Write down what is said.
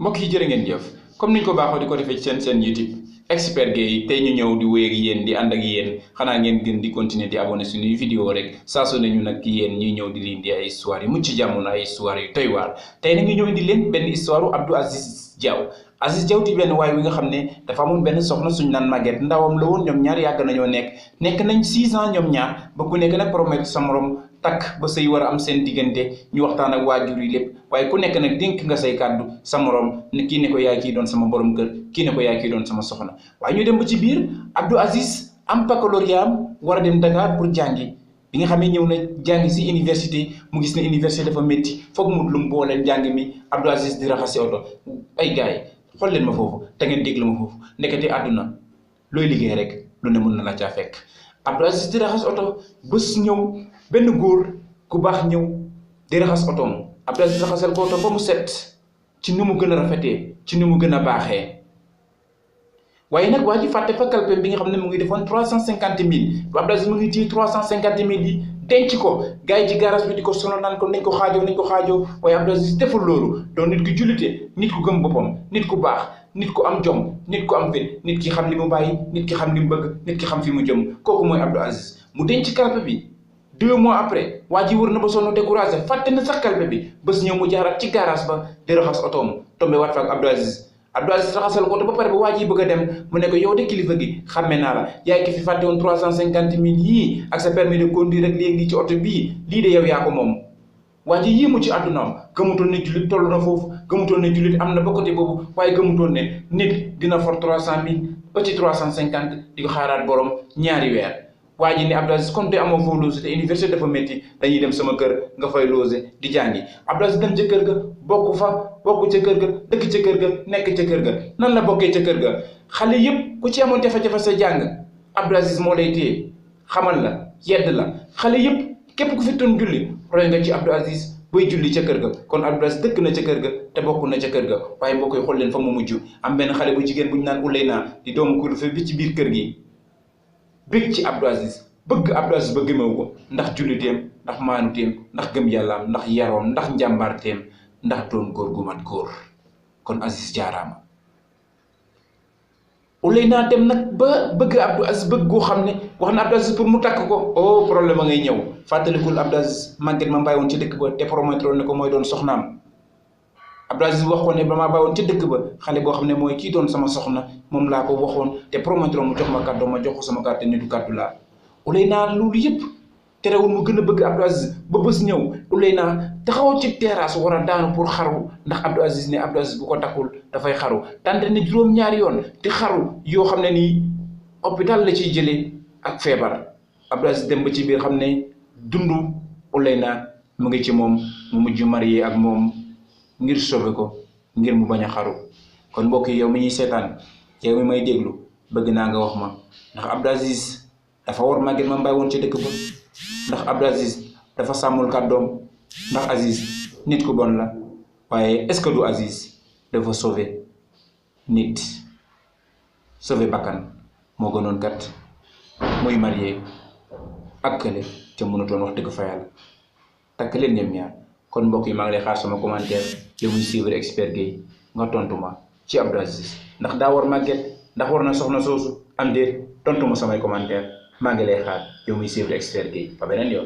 mbokk yi jërë ngeen jëf comme niñ ko baaxoo di ko defee ci seen YouTube Expert Gueye tey ñu ñëw di wéy ak yéen di ànd ak yéen xanaa ngeen gën di continuer di abonné suñuy vidéo rek saa su ne ñu nag yéen ñuy ñëw di leen di ay histoire yu mucc jamono ay histoire yu doy waar tey nag ñu ñëw indi leen benn histoire u Abdou Aziz Diaw di benn waay wi nga xam ne dafa amoon benn soxna suñ naan Maguette ndawam la woon ñoom ñaar yàgg nañoo nekk nañ 6 ans ñoom ñaar ba ku nekk nag promettre sa morom takk ba sëy war a am seen diggante ñu waxtaan ak waajur yi lépp waaye ku nekk nag dénk nga say kàddu sa morom ne kii ne ko yaay kii doon sama borom kër kii ne ko yaay kii doon sama soxna waaye ñu dem ba ci biir Abdou Aziz am baccalauréat am war a dem Dakar pour jàngi bi nga xam ne ñëw na jàngi si université mu gis ne université dafa métti foog mu lu mu boole njàng mi Abdou Aziz di raxasi oto ay gars yi xool leen ma foofu te ngeen déglu ma foofu nekkati àdduna looy liggéey rek lu ne mën na la caa fekk Abdou Aziz di raxas oto bés ñëw benn góor ku baax ñëw di raxas otoom Abdou Aziz raxasal ko oto ba mu set ci ni mu gën a rafetee ci ni mu gën a baaxee waaye nag waa ji fàtte fa kalpe bi nga xam ne mu ngi defoon 350 000 Abdou Aziz mu ngi téye 350 000 yi denc ko gars yi ci garage bi di ko sonal naan ko nañ ko xaajoo waaye Abdou Aziz deful loolu doon nit ku jullite nit ku gëm boppam nit ku baax nit ku am jom nit ku am fit nit ki xam li mu bàyyi nit ki xam li mu bëgg nit ki xam fi mu jëm kooku mooy Abdou Aziz mu denc kalpe bi 2 mois après waa ji wër na ba sonn découragé fàtte na sax kalpe bi bés ñëw mu jaarat ci garage ba di raxas otoom tombé waat fa ak Abdou Aziz raxasal ko oto ba pare ba waa ji bëgg a dem mu ne ko yow de kilifa gi xàmme naa la yaay ki fi fàtte woon 350 000 yii ak sa permis de conduire rek léegi ci oto bii lii de yow yaa ko moom waa ji yéemu ci àddunaam gëmutoon ne jullit toll na foofu gëmutoon ne jullit am na ba côté boobu waaye gëmutoon ne nit dina for 300 000 ba ci 350 di ko xaaraat borom ñaari weer waa ji ne Abdou Aziz comme te amoo foo loose te université dafa métti dañuy dem sama kër nga fay loose di jàngi Abdou Aziz dem ca kër ga bokk ca kër ga dëkk ca kër ga nekk ca kër ga nan la bokkee ca kër ga xale yëpp ku ci amoon jafe-jafe sa jàng Abdou Aziz moo lay téye xamal la yedd la xale yëpp képp ku fi doon julli roy nga ci Abdou Aziz buy julli ca kër ga kon Abdou Aziz dëkk na ca kër ga te bokk na ca kër ga waaye mbokk yi xool leen fa mu mujj am benn xale bu jigéen bu ñu naan Ouleyna di doomu kilifa bi ci biir kër gi bëgg ci Abdou Aziz bëgg Abdou Aziz ba gëmewu ko ndax julliteem ndax maanuteem ndax gëm yàllaam ndax yaroom ndax njàmbaarteem ndax doon góor gu mat góor kon Aziz jaaraama Ouleyna dem nag ba bëgg Abdou Aziz bëgg goo xam ne wax na Abdou Aziz pour mu takk ko problème a ngay ñëw fàttalikul Abdou Aziz Maguette ma bàyyi woon ci dëkk ba te promettre ne ko mooy doon soxnaam Abdou Aziz wax ko ne ba maa bàyyi woon ci dëkk ba xale boo xam ne mooy kii doon sama soxna moom laa ko waxoon te promettre mu jox ma kàddu ma jox ko sama kàddu nitu kàddu laa Ouleyna loolu yëpp terewul mu gën a bëgg Abdou Aziz ba bés ñëw Ouleyna taxaw ci terrasse war a daanu pour xaru ndax Abdou Aziz ne Abdou Aziz bu ko takkul dafay xaru tànte ne juróom-ñaari yoon di xaru yoo xam ne nii hôpital la ciy jëlee ak feebar Abdou Aziz dem ba ci biir xam ne dundu Ouleyna mu ngi ci moom mu mujj marié ak moom ngir sauver ko ngir mu bañ a xaru kon mbokk yi yow mi ñuy seetaan yow mi may déglu bëgg naa nga wax ma ndax Abdou Aziz dafa war Maguette ma mbay woon ci dëkk ba ndax Abdou Aziz dafa sàmmul kàddoom ndax Aziz nit ku bon la waaye est-ce que du Aziz dafa sauver nit sauver bakkan moo gënoon kat muy marié ak kële te mënutoon wax dëgg fa yàlla takk leen ñoom ñaar kon mbokk yi maa ngi lay xaar sama commentaire yow muy suivre Expert Gueye nga tontu ma ci Abdou Aziz ndax daa war Maguette ndax war na soxna soosu am déet tontu ma samay commentaire maa ngi lay xaar yow muy suivre Expert Gueye ba beneen yoon